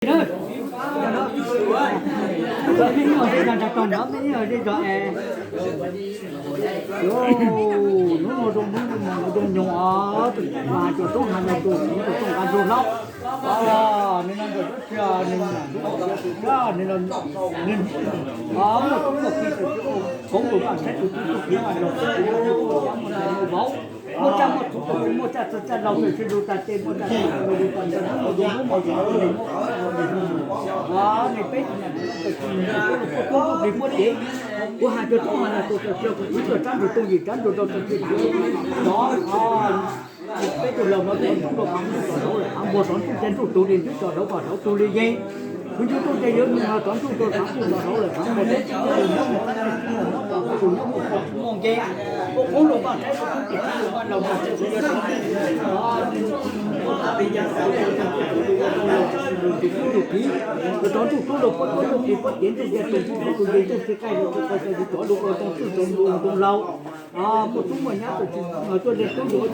Hnub no zoo hnub zoo nyoog os, tus tub hais no tus tub nqa ntsuag hlob, nws no ntawm tus tub, nws no muaj tub muaj ki, tus tub koob tus vaj saib tus tub tug kiv vaj los, muaj raj muaj txhuv, muaj raj txag raj laug, tus tub lug tag ces muaj raj txag raj laug, tus tub zoo hnub no zoo nyoog os, nej peb tug niam txiv kwv tij puab tub puab cev, kuv hais rau tub hais no tus tub, kuv tub rab ntsuag tooj yim rab ntsuag rau tus tub, no peb tug laug no tov ntsuj rau qhov ntsuj tov hlauv lawm, qhov npua tov ntsuj ces ntsuj tug li ntsuj tov hlauv kom hlauv tug li yeej. Kuv ntsuj tug ces yuav nug no tov ntsuj rau qhov ntsuj tov hlauv lawm, qhov npua tov ntsuj tug nyob mus qab ntsuj nyob mus qab ntsuj nyob mus qab ntsuj muaj nkeeg. Koob koob rau vaj saib tus tub, tus tub rau vaj laug mas tseem yog tus tub, tus tub tus tub tus kiv, tus tov ntsuj tub rau puab tub ntsuj kiv puab cev ntsuj ces tus ntsuj tub tus yeej ntsuj tsis qaij, tus tub tsis qaij ces tus tov lug ua tau ntsuj tau ntsuj tau hlauv. Muaj tub muaj nyab tus tub tuaj le tub yuav